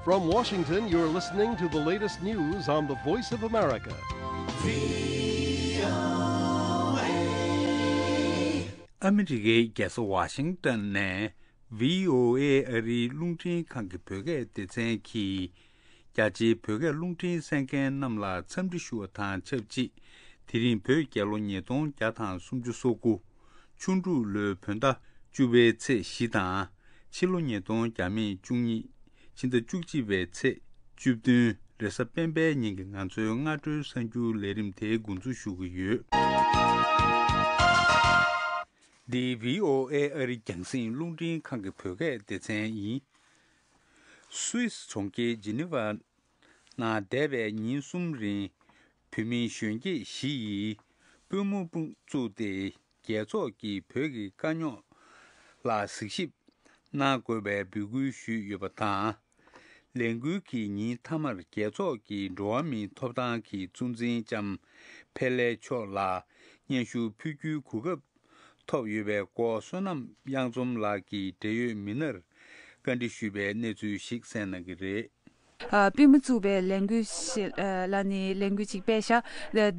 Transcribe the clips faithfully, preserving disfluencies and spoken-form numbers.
From Washington, you're listening to the latest news on the Voice of America. ཨ་མི་རི་ཀའི་རྒྱལ་ས་ཝ་ཤིང་ཏོན་ནས་བྷི་ཨོ་ཨེ་ཨ་རིའི་རླུང་འཕྲིན་ཁང་གི་བོད་སྐད་སྡེ་ཚན་གྱིས། རྒྱ་ཆེའི་བོད་སྐད་རླུང་འཕྲིན་གསན་མཁན་རྣམས་ལ་འཚམས་འདྲི་ཞུ་བ་དང་ཆབས་ཅིག་དེ་རིང་བོད་རྒྱལ་ལོ་ཉིས་སྟོང་བརྒྱ་དང་སུམ་ཅུ་སོ་དགུ། ཆུ་འབྲུག་ལོའི་བོད་ཟླ་བཅུ་པའི་ཚེས་བཞི་དང་། ཕྱི་ལོ་ཉིས་སྟོང་བརྒྱ་མེད་བཅུ་གཉིས། ཕྱི་ཟླ་བཅུ་གཅིག་པའི་ཚེས་བཅུ་བདུན། རེས་གཟའ་སྤེན་པའི་ཉིན་གྱི་ང་ཚོའི་སྔ་དྲོའི་གསར་འགྱུར་ལས་རིམ་དེའི་འགོ་འཛུགས་ཞུ་གི་ཡོད། འདི་བྷི་ཨོ་ཨེ་ཨ་རི་རྒྱང་སྲིང་རླུང་འཕྲིན་ཁང་གི་བོད་སྐད་སྡེ་ཚན་ཡིན། སུད་སི་གྲོང་ཁྱེར་ཇི་ནི་ཝ་ནང་འདས་པའི་ཉིན་གསུམ་རིང་བོད་མི་གཞོན་སྐྱེས་བཞི་ཡིས་པུས་མོ་བཙུགས་ཏེ་རྒྱལ་ཚོགས་ཀྱིས་བོད་ཀྱི་དཀའ་རྙོག་ལ་གཟིགས་ཞིབ་གནང་དགོས་པའི་འབོད་སྐུལ་ཞུས་ཡོད་པ་དང་། ལས་འགུལ་གྱི་ཉིན་མཐའ་མར་རྒྱལ་ཚོགས་ཀྱི་འགྲོ་བ་མིའི་ཐོབ་ཐང་གི་གཙོ་འཛིན་ལྕམ་ཕེ་ལེ་མཆོག་ལ་སྙན་ཞུ་ཕུལ་རྒྱུའི་གོ་སྐབས་ཐོབ་ཡོད་པའི་སྐོར་བསོད་ནམས་གཡང་འཛོམས་ལགས་ཀྱིས་འབྲེལ་ཡོད་མི་སྣར་བཀའ་འདྲི་ཞུས་པའི་གནས་ཚུལ་ཞིག་གསན་གནང་གི་རེད། ཨ། པུས་མོ་བཙུགས་པའི་ལས་འགུལ་ཞིག་ཨ། ལ་ནི་ལས་འགུལ་ཅིག་སྤེལ་ཤག་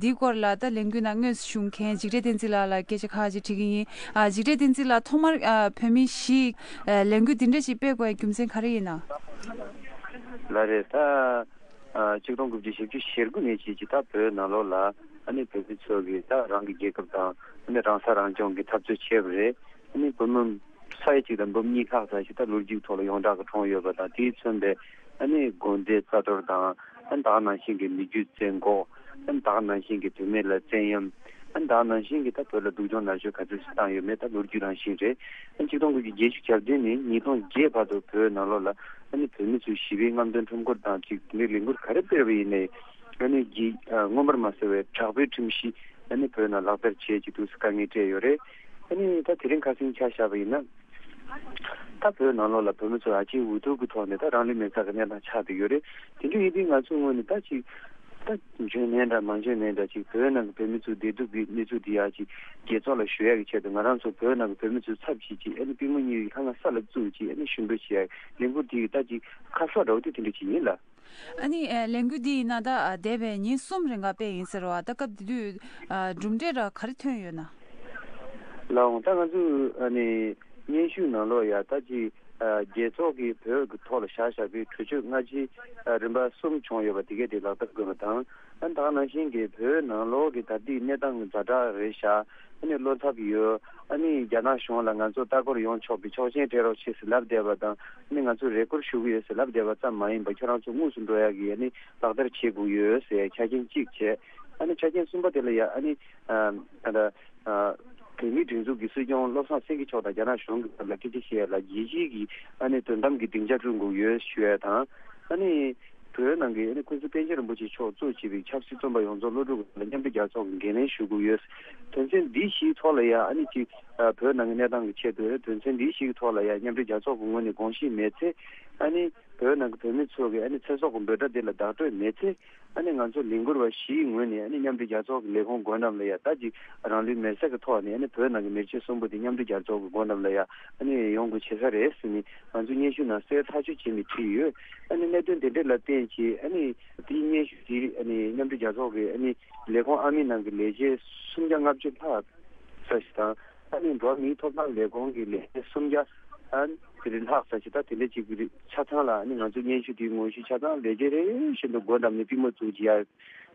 འདིའི་སྐོར་ལ་ད་ལས་འགུལ་ནང་དངོས་སུ་ཞུགས་མཁན་འཇིགས་བྲལ་བསྟན་འཛིན་ལགས་ལ་སྐད་ཆ་ཁག་ཅིག་དྲི་གི་ཡིན། ཨ། འཇིགས་བྲལ་བསྟན་འཛིན་ལགས། ཐོག་མར་ཨ། བོད་མི་བཞིས་ཨ། ལས་འགུལ་འདི་འདྲ་ཞིག་སྤེལ་དགོས་པའི་རྒྱུ་མཚན་ག་རེ་ཡིན་ནམ། ལགས་རེད། ད་ཨ། ཆིག་སྟོང་དགུ་བརྒྱ་བཞི་བཅུ་ཞེ་དགུ་ནས་བྱས་ཀྱི་ད་བོད་ནང་ལོགས་ལ་ཨ་ནི་བོད་མི་ཚོ་གིས་ད་རང་གི་རྒྱལ་ཁབ་དང་ཨ་ནི་རང་ས་རང་སྐྱོང་གི་འཐབ་རྩོད་བྱས་པ་རེད། ཨ་ནི་བོད་མི་ས་ཡ་གཅིག་དང་འབུམ་གཉིས་ལྷག་ཙམ་ཞིག་ད་ལོ་རྒྱུས་ཐོག་ལ་ཡོངས་གྲགས་ཀྱི་གྲོངས་ཡོད་པ་དང་། དེས་མཚོན་པའི་ཨ་ནི་དགོན་སྡེ་རྩ་གཏོར་དང་། ཨ་ནི་ད་ག་ནང་བཞིན་གྱི་མི་རྒྱུ་བཙན་འགོག་ཨ་ནི་ད་ག་ནང་བཞིན་གྱི་བུད་མེད་ལ་བཙན་གཡེམ། ཨ་ནི་ད་ག་ནང་བཞིན་གྱི་ད་བོད་ལ་སྡུག་སྦྱོང་ནར་གཅོད་ག་ཚོད་ཞིག་བཏང་ཡོད་མེད་ད་ལོ་རྒྱུས་རང་བཞིན་རེད། ཨ་ནི་ཆིག་སྟོང་དགུ་བརྒྱ་བརྒྱད་ཅུ་གྱ་བདུན་ནས་ཉིས་སྟོང་བརྒྱད་བར་དུ་བོད་ནང་ལོགས་ལ་ཨ་ནི་བོད་མི་ཚོས་ཞི་བའི་རྔམ་སྟོན་ཁྲོམ་སྐོར་དང་གཅིག་དེ་འདྲའི་ལས་འགུལ་ག་རེ་སྤེལ་བ་ཡིན་ནའི། ཨ་ནི་གི་ཨ་མངོན་པར་མ་གསལ་བའི་དྲག་པོའི་ཁྲིམས་གཞི་ཨ་ནི་བོད་ནང་ལག་བསྟར་བྱས་ཀྱི་འདུག་ཟེར་དཀའ་ངལ་འཕྲད་ཡོད་རེད། ཨ་ནི་ད་དེ་རིང་ཁ་སང་ཆ་བཞག་པ་ཡིན་ན། ད་བོད་ནང་ལོགས་ལ་བོད་མི་ཚོ་ཨ་ཅེ་འུ་ཐུག་གི་ཐོག་ནས་ད་རང་ལུས་མེར་བསྲེགས་ཀྱི་གནས་སྟངས་ཆགས་བསྡད་ཡོད་རེད། དེ་འདྲ་ཡིན་དུས་ང་ཚོའི་ངོས་ནས་ད་ཅིག་ད་འཇོན་ནའི་འདྲ་མ་འཇོན་ནའི་འདྲ་ཅིག་བོད་ནང་གི་བོད་མི་ཚོའི་བདེ་སྡུག་གི་གནས་ཚུལ་འདི་ཡང་ཅིག་རྒྱལ་ཚོགས་ལ་ཞུ་ཡག་གི་ཆེད་དུ་ང་རང་ཚོ་བོད་ནང་གི་བོད་མི་ཚོའི་ཚབ་བྱེད་ཅིག་ཨ་ནི་པུས་མོ་གཉིས་ལྷ་ང་ས་ལ་བཙུགས་ཅིག་ཨ་ནི་ཞུ་འབོད་བྱེད་ཡག་ལས་འགུལ་འདི་ཡི་ད་ཅིག་ཁ་ཕྱོགས་འདྲ་བོ་དེ་དེ་འདྲ་ཅིག་ཡིན་ལ། ཨ་ནི་ཨ་ལས་འགུལ་འདི་ཡིན་ན་ད་ཨ་འདས་པའི་ཉིན་གསུམ་རིང་ག་སྤེལ་ཡིན་ཟེར་བ། ད་སྐབས་དེ་དུས་ཨ་གྲུབ་འབྲས་ར་ག་རེ་ཐོན་ཡོད་ན། ལགས་འོང་། ད་ང་ཚོས་ཨ་ནི་སྙན་ཞུ་ནང་ལོགས་ཡ་ད་ཅིག་ཨ་རྒྱལ་ཚོགས་ཀྱིས་བོད་ཀྱི་ཐོག་ལ་བཞག་བཞག་པའི་གྲོས་ཆོད་སྔ་ཕྱི་ཨ་རིམ་པ་གསུམ་བྱུང་ཡོད་པ་དེ་གས་དེ་ལག་བསྟར་དགོས་པ་དང་། ཨ་ནི་ད་ག་ནང་བཞིན་གྱི་བོད་ནང་ལོགས་ཀྱི་ད་ལྟའི་གནས་སྟངས་ཛ་དྲག་རེད་ཤག་ཨ་ནི་བློ་འཚབ་ཡོད། ཨ་ནི་རྒྱ་ནག་གཞུང་ལ་ང་ཚོ་ལྟ་སྐོར་ཡོང་ཆོག་པའི་ཆོག་མཆན་སྤྲད་རོགས་བྱེད་ཟེར་ལབ་བསྡད་པ་དང་། ཨ་ནི་ང་ཚོ་རེ་སྐུལ་ཞུ་གི་ཡོད་ཟེར་ལབ་བསྡད་པ་ཙམ་མ་ཡིན་པར་ཁྱོད་རང་ཚོ་དངོས་སུ་འགྲོ་ཡག་གི་ཨ་ནི་ལག་བསྟར་བྱེད་དགོས་ཡོད་ཟེར་ཆ་རྐྱེན་གཅིག་བྱས། ཨ་ནི་ཆ་རྐྱེན་གསུམ་པ་དེ་ལ་ཡ་ཨ་ནི་ཨ་ད་ལྟ་ཨ་བོད་མིའི་སྒྲིག་འཛུགས་ཀྱི་སྲིད་སྐྱོང་བློ་བཟང་སེང་གེ་མཆོག་དང་རྒྱ་ནག་གཞུང་གི་ལ་སྐད་ཆ་བཤད་ཡ་ལ་རྒྱལ་སྤྱིའི་གི་ཨ་ནི་དོན་དམ་གྱི་སྡིངས་ཆ་བསྐྲུན་དགོས་ཡོད་ཞུ་ཡ་དང་། ཨ་ནི་བོད་ནང་གི་ཨ་ནི་ཀུན་གཟིགས་པཎ་ཆེན་རིན་པོ་ཆེ་མཆོག་གཙོས་བྱས་པའི་ཆབ་སྲིད་བཙོན་པ་ཡོངས་རྫོགས་གློད་བཀྲོལ་དགོས་ལ་མཉམ་འབྲེལ་རྒྱལ་ཚོགས་ཀྱི་འགན་ལེན་ཞུ་དགོས་ཡོད། དོན་ཚན་འདི་བཞིའི་ཐོག་ལ་ཡ་ཨ་ནི་ཅིག་ཨ་བོད་ནང་གི་གནས་སྟངས་ཀྱི་ཆེད་དུ་དོན་ཚན་འདི་བཞིའི་ཐོག་ལ་ཡ་མཉམ་འབྲེལ་རྒྱལ་ཚོགས་ཀྱི་ངོས་ནས་དགོངས་བཞེས་མེད་ཚེ། ཨ་ནི་བོད་ནང་གི་བོད་མི་ཚོ་གི་ཨ་ནི་ཚེ་སྲོག་གི་འབོད་སྒྲ་འདི་ལ་བདག་སྤྲོད་མེད་ཚེ། ཨ་ནི་ང་ཚོ་ལས་འགུལ་བ་བཞིའི་ངོས་ནས་ཨ་ནི་མཉམ་འབྲེལ་རྒྱལ་ཚོགས་ཀྱི་ལས་ཁུངས་སྒོ་འགྲམ་ལ་ཡ་ད་ཅིག་རང་ལུས་མེར་སྲེག་གི་ཐོག་ནས་ཨ་ནི་བོད་ནང་གི་མེར་ཆེ་གསུམ་པོ་དེ་མཉམ་འབྲེལ་རྒྱལ་ཚོགས་ཀྱི་སྒོ་འགྲམ་ལ་ཡ་ཨ་ནི་ཡོང་དགོས་བྱེད་ས་རེད་ཟེར་ནས་ང་ཚོ་སྙན་ཞུ་ནང་གསལ་ཐག་ཆོད་བྱས་ནས་བྲིས་ཡོད། ཨ་ནི་གནད་དོན་དེ་འདྲ་ལ་བརྟེན་བྱས་ཨ་ནི་དེའི་སྙན་ཞུ་དེ་ཨ་ནི་མཉམ་འབྲེལ་རྒྱལ་ཚོགས་ཀྱི་ཨ་ནི་ལས་ཁུངས་ཨ་མི་ནང་གི་ལས་བྱེད་སུམ་བརྒྱ་ལྔ་བཅུ་ལྷག་ཙམ་ཞིག་དང་། ཨ་ནི་འགྲོ་བ་མིའི་ཐོབ་ཐང་ལས་ཁུངས་ཀྱི་ལས་བྱེད་སུམ་བརྒྱ་ཨ་དེ་རིང་ལྷག་ཙམ་ཞིག་ད་དེ་འདྲ་ཅིག་གི་ཆ་ཚང་ལ་ཨ་ནི་ང་ཚོ་སྙན་ཞུ་དེའི་ངོ་བཤུས་ཆ་ཚང་ལས་བྱེད་རེ་རེ་བཞིན་དུ་སྒོ་འགྲམ་ནས་པུས་མོ་བཙུགས་ཀྱི་ཡ་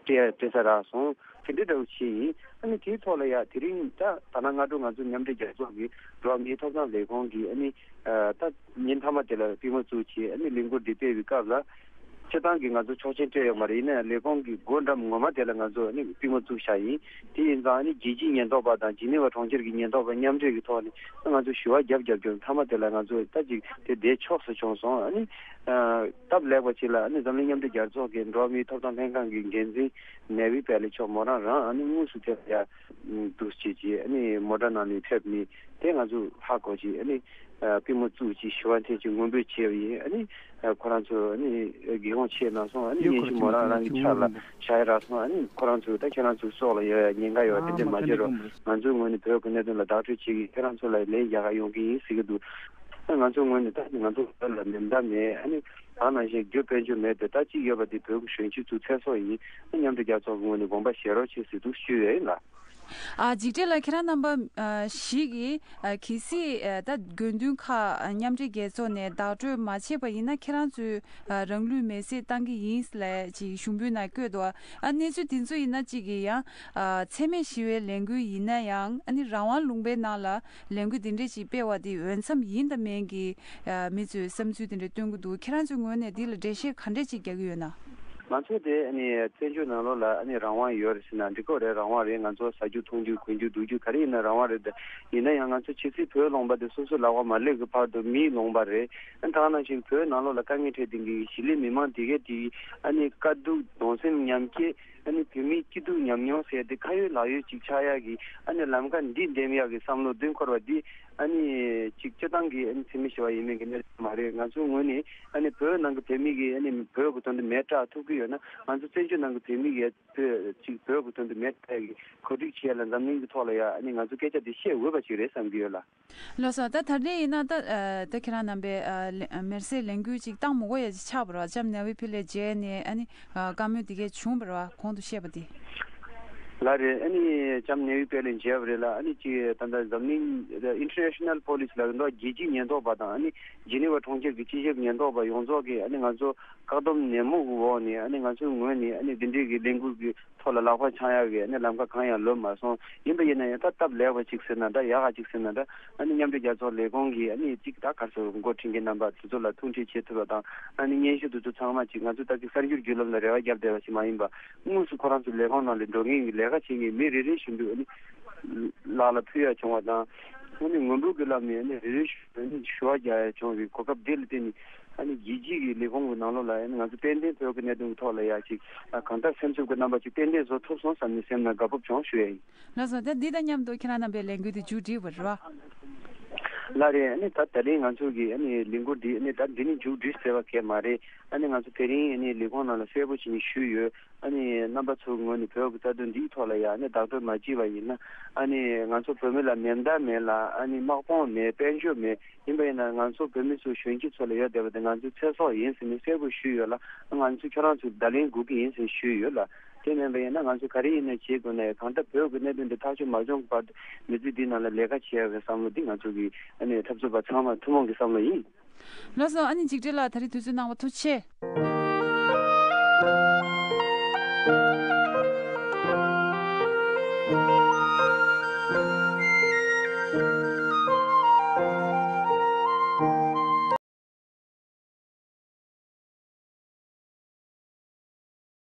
སྤྲད་སྤྲད་ས་རག་སོང་། དེ་འདྲ་འདྲ་བོ་ཞིག་ཡིན། ཨ་ནི་དེའི་ཐོག་ལ་ཡ་དེ་རིང་ད་ད་ནངས་སྔ་དྲོ་ང་ཚོ་མཉམ་འབྲེལ་རྒྱལ་ཚོགས་ཀྱི་འགྲོ་བ་མིའི་ཐོབ་ཐང་ལས་ཁུངས་ཀྱི་ཨ་ནི་ད་ཉིན་མཐའ་མ་དེ་ལ་པུས་མོ་བཙུགས་བྱས་ཨ་ནི་ལས་འགུལ་འདི་སྤེལ་བའི་སྐབས་ལ། སྤྱིར་བཏང་གི་ང་ཚོ་ཆོག་མཆན་སྤྲད་ཡོད་མ་རེད། ཡིན་ནའང་ལས་ཁུངས་ཀྱི་སྒོ་འགྲམ་ངོ་མ་དེ་ལ་ང་ཚོ་ཨ་ནི་པུས་མོ་བཙུགས་བཞག་ཡིན། དེ་ཡིན་ཙང་ཨ་ནི་རྒྱལ་སྤྱིའི་ཉེན་རྟོག་པ་དང་ཇི་ནི་ཝ་གྲོང་ཁྱེར་གྱི་ཉེན་རྟོག་པ་མཉམ་འབྲེལ་གྱི་ཐོག་ནས་ང་ཚོ་ཞུ་བ་རྒྱབ་རྒྱབ་ཀྱང་མཐའ་མ་དེ་ལ་ང་ཚོ་ད་ཅིག་དེ་བསྡད་ཆོག་ས་བྱུང་སོང་། ཨ་ནི་སྟབས་ལེགས་པ་ཞིག་ལ་ཨ་ནི་འཛམ་གླིང་མཉམ་འབྲེལ་རྒྱལ་ཚོགས་ཀྱི་འགྲོ་བ་མིའི་ཐོབ་ཐང་ལྷན་ཁང་གི་འགན་འཛིན་ནེ་ཝི་པེ་ལེ་མཆོག་མོ་རང་རང་ཨ་ནི་དངོས་སུ་དེ་ལ་ཡ་འདུག་སེ་བྱས་ཨ་ནི་མོ་ཊ་ནང་ནས་ཕེབས་ནས་དེ་ང་ཚོ་ཧ་གོ་བྱས་ཨ་ནི་པུས་མོ་བཙུགས་བྱས་ཞུ་བ་འཐེན་བྱས་ངུ་འབོད་བྱས་པ་ཡིན། ཨ་ནི་ཁོ་རང་ཚོ་ཨ་ནི་སྒེའུ་ཁུང་ཕྱེ་གནང་སོང་། ཨ་ནི་སྙན་ཞུ་མོ་རང་རང་གི་ཕྱག་ལ་བཞག་ཡ་རག་སོང་། ཨ་ནི་ཁོ་རང་ཚོ་ད་ཁྱེད་རང་ཚོའི་སྲོག་ལ་ཡོད་ཡ་ཉེན་ཁ་ཡོད་དེ་འདྲ་མ་བྱེད་རོགས། ང་ཚོའི་ངོས་ནས་བོད་ཀྱི་གནད་དོན་ལ་བདག་སྤྲོད་བྱེད་ཀྱི་ཡིན། ཁྱེད་རང་ཚོ་ལ་ལན་རྒྱག་ག་ཡོང་གི་ཡིན་ཟེར་གྱི་འདུག་ཨ་ང་ཚོའི་ངོས་ནས་ད་ང་ཚོ་བོད་ལ་མེ་མདའ་མེད། ཨ་ནི། ད་ནང་བཞིན་རྒྱུ་དཔལ་འབྱོར་མེད་དེ་ད་གཅིག་ཡོད་པ་དེ་བོད་ཀྱི་གཞོན་སྐྱེས་ཚོའི་ཚེ་སྲོག་ཡིན། མཉམ་འབྲེལ་རྒྱལ་ཚོགས་ཀྱི་ངོས་ནས་དགོངས་པ་བཞེས་རོགས་བྱེད་ཟེར་འདུག་ཞུས་ཡོད་ཡིན་ལགས། ཨ་འཇིགས་བྲལ་ལགས། ཁྱེད་རང་རྣམ་པ་ཨ་བཞི་གིས་ཨ་གལ་སྲིད་ཨ་ད་དགོས་འདུན་ཁག་མཉམ་འབྲེལ་རྒྱལ་ཚོགས་ནས་བདག་སྤྲོད་མ་བྱས་པ་ཡིན་ན་ཁྱེད་རང་ཚོས་ཨ་རང་ལུས་མེར་སྲེག་བཏང་གི་ཡིན་ལབ་ཅིག་གཞུང་འབུལ་ནང་བཀོད་འདུག་ཨ་གནས་ཚུལ་དེ་ཚོ་ཡིན་ན་གཅིག་གིས་ཡང་ཨ་འཚེ་མེད་ཞི་བའི་ལས་འགུལ་ཡིན་ན་ཡང་ཨ་ནི་རང་དབང་ལུང་པའི་ནང་ལ་ལས་འགུལ་དེ་འདྲས་ཅིག་སྤེལ་བ་དེ་འོས་འཚམ་ཡིན་དང་མིན་གྱི་ཨ་མི་ཚོས་བསམ་ཚུལ་དེ་འདྲ་སྟོན་གྱི་འདུག་ཁྱེད་རང་ཚོའི་ངོས་ནས་འདི་ལ་འགྲེལ་བཤད་ག་འདྲས་ཅིག་རྒྱག་གི་ཡོད་ན། ང་ཚོ་དེ་ཨ་ནི་བཙན་བྱོལ་ནང་ལོགས་ལ་ཨ་ནི་རང་དབང་ཡོད་རེད་ཟེར་ན་འགྲིག་གི་རེད། རང་དབང་རེད། ང་ཚོ་ཟ་རྒྱུ་འཐུང་རྒྱུ་གོན་རྒྱུ་འདུག་རྒྱུ་ག་རེ་ཡིན་ན་རང་དབང་རེད། ཡིན་ན་ཡང་ང་ཚོ་ཕྱི་སྲིད་བོད་ལུང་པ་དེ་སོ་སོའི་ལག་པ་མ་སླེབས་ཀྱི་བར་དུ་མིའི་ལུང་པ་རེད། ཨ་ད་ག་ནང་བཞིན་བོད་ནང་ལོགས་ལ་དཀའ་ངལ་འཕྲད་བསྡད་མཁན་གྱི་གཞིས་ལུས་མི་མང་དེ་གས་དེ་ཨ་ནི་དཀའ་སྡུག་གདུང་སེམས་མཉམ་སྐྱེད། ཨ་ནི་བོད་མིའི་སྐྱིད་སྡུག་ཉམས་མྱོང་ཟེར་དེ་ཁ་ཡོད་ལག་ཡོད་ཅིག་ཆགས་ཡག་གི་ཨ་ནི་ལམ་ཁ་འདི་འདེམས་ཡག་གི་བསམ་བློ་འདི་འཁོར་བ་འདི་ཨ་ནི་ཅིག་སྤྱི་བཏང་གི་ཨ་ནི་འཚེ་མེད་ཞི་བ་ཡིན་མིན་གྱི་གནད་དོན་མ་རེད། ང་ཚོའི་ངོས་ནས་ཨ་ནི་བོད་ནང་གི་བོད་མི་གིས་ཨ་ནི་བོད་ཀྱི་དོན་དུ་མེ་སྲེག་ཐུབ་ཀྱི་ཡོད་ན་ང་ཚོ་བཙན་བྱོལ་ནང་གི་བོད་མི་གིས་བོད་ཅིག་བོད་ཀྱི་དོན་དུ་མེ་སྲེག་གི་གོ་སྒྲིག་བྱེད་ཡ་ལ་འཛམ་གླིང་གི་ཐོག་ལ་ཡ་ཨ་ནི་ང་ཚོ་སྐད་ཆ་འདི་བཤད་འོས་པ་ཞིག་རེད་བསམ་གྱི་ཡོད་ལགས། ལགས་སོ། ད་ད་རེས་ཡིན་ན་ད་ཨ་ད་ཁྱེད་རང་རྣམ་པས་ཨ་ལེ་ཨ་མེར་སྲེག་ལས་འགུལ་ཅིག་བཏང་མི་དགོས་ཡ་ཅིག་ཆགས་པ་རེད་བ། ལྕམ་ནེ་ཝི་ཕི་ལེ་མཇལ་ནས་ཨ་ནི་ཨ་བཀའ་མོལ་དེ་གས་བྱུང་བ་རེད་བ། གོང་དུ་བཤད་པ་དེ། ལགས་རེད། ཨ་ནི་ལྕམ་ནེ་ཝི་ཕི་ལེ་མཇལ་བ་རེད་ལ། ཨ་ནི་ཅིག་ད་ལྟ་འཛམ་གླིང་ཨིན་ཊར་ནེ་ཤ་ནལ་པོ་ལི་སི་ལ་འགྲོ་རྒྱལ་སྤྱིའི་ཉེན་རྟོག་པ་དང་ཨ་ནི་ཇི་ནི་ཝ་གྲོང་ཁྱེར་གྱི་སྤྱི་ཁྱབ་ཉེན་རྟོག་པ་ཡོངས་རྫོགས་ཀྱིས་ཨ་ནི་ང་ཚོ་བཀག་སྡོམ་ནན་མོ་གི་འོག་ནས་ཨ་ནི་ང་ཚོའི་ངོས་ནས་ཨ་ནི་འདི་འདྲའི་གི་ལས་འགུལ་གྱི་ཐོག་ལ་ལག་པ་འཆང་ཡག་གི་ཨ་ནི་ལམ་ཁ་གང་ཡང་ལོན་མ་སོང་། ཡིན་པ་ཡིན་ན་ཡང་ད་སྟབས་ལེགས་པ་ཅིག་ཟེར་ན་འདྲ། ཡག་ག་ཅིག་ཟེར་ན་འདྲ། ཨ་ནི་མཉམ་འབྲེལ་རྒྱལ་ཚོགས་ལས་ཁུངས་ཀྱིས་ཨ་ནི་ཅིག་ད་ག་རེ་ཟེར། འགོ་ཁྲིད་མཁན་རྣམ་པ་དེ་ཚོ་ལ་ཐུགས་འཕྲད་བྱེད་ཐུབ་པ་དང་། ཨ་ནི་སྙན་ཞུ་དེ་ཚོ་ཚང་མ་ཅིག་ང་ཚོ་ད་ཅིག་གསར་འགྱུར་བརྒྱུད་ལམ་ལ་རེ་བ་བརྒྱབ་བསྡད་པ་ཞིག་མ་ཡིན་པ། དངོས་སུ་ཁོ་རང་ཚོ་ལས་ཁུངས་ནང་ལ་འགྲོ་མཁན་གྱི་ལས་ཀ་བྱེད་མཁན་མི་རེ་རེ་བཞིན་དུ་ཨ་ནི་ལག་ལ་ཕུལ་ཡ་བྱུང་བ་དང་། ཨ་ནི་ངོ་འབུལ་གྱི་ལམ་ནས་ཨ་ནི་རེ་རེ་བཞིན་དུ་ཨ་ནི་ཞུ་བ་རྒྱག་ཡ་བྱུང་བའི་གོ་སྐབས་དེ་ལ་བརྟེན་ནས། ཨ་ནི་རྒྱལ་སྤྱིའི་གི་ལས་ཁུངས་ཀྱི་ནང་ལོགས་ལ་ཨ་ནི་ང་ཚོ་ཏན་ཏན་བོད་ཀྱི་གནད་དོན་གྱི་ཐོག་ལ་ཡ་ཅིག་གང་ལྟར་སེམས་འཚབ་ཀྱི་རྣམ་པ་ཅིག་ཏན་ཏན་བཟོ་ཐུབ་སོང་བསམ་ནས་སེམས་ནང་དགའ་སྤོབས་བྱུང་ཞུ་ཡ་ཡིན། ལགས་སོ། ད་འདི་དང་མཉམ་དུ་ཁྱེད་རང་རྣམ་པའི་ལས་འགུལ་དེ་མཇུག་སྒྲིལ་བ་རེད་བ། ལགས་རེད། ཨ་ནི་ད་ད་རིང་ང་ཚོ་གི་ཨ་ནི་ལས་འགུལ་འདི་ཨ་ནི་ད་འདི་ནས་མཇུག་སྒྲིལ་ཟེར་བ་གས་མ་རེད། ཨ་ནི་ང་ཚོ་དེ་རིང་ཨ་ནི་ལས་ཁུངས་ནང་ལ་གསལ་པོ་བྱས་ནས་ཞུས་ཡོད། ཨ་ནི་རྣམ་པ་ཚོའི་ངོས་ནས་བོད་ཀྱི་རྩ་དོན་འདིའི་ཐོག་ལ་ཡ་ཨ་ནི་བདག་སྤྲོད་མ་བྱས་པ་ཡིན་ན། ཨ་ནི་ང་ཚོ་བོད་མི་ལ་མེ་མདའ་མེད་ལ། ཨ་ནི་དམག་དཔུང་མེད། དཔལ་འབྱོར་མེད། ཡིན་པ་ཡིན་ན་ང་ཚོ་བོད་མི་ཚོ་གཞོན་སྐྱེས་ཚོ་ལ་ཡོད་བསྡད་པ་དེ་ང་ཚོའི་ཚེ་སྲོག་ཡིན་ཟེར་ནས་གསལ་པོ་ཞུས་ཡོད་ལ། ང་ཚོ་ཁྱོད་རང་ཚོ་བརྡ་ལན་སྒུག་གི་ཡིན་ཟེར་ཞུས་ཡོད་ལ། དེ་མིན་པ་ཡིན་ན་ང་ཚོ་ག་རེ་ཡིན་ན་བྱེད་དགོས་ན་ཡང་གང་ལྟར་བོད་ཀྱི་གནད་དོན་འདི་ཐག་གཅོད་མ་བྱུང་གི་བར་དུ་མི་ཚེ་འདིའི་ནང་ལ་ལས་ཀ་བྱེད་ཡག་གི་བསམ་བློ་འདི་ང་ཚོ་གི་ཨ་ནི་འཐབ་རྩོད་པ་ཚང་མ་ཐུན་མོང་གི་བསམ་བློ་ཡིན། ལགས་སོ། ཨ་ནི་འཇིགས་བྲལ་ལགས་ད་རེས་དུས་ཚོད་གནང་བ་ཐུགས་རྗེ་ཆེ།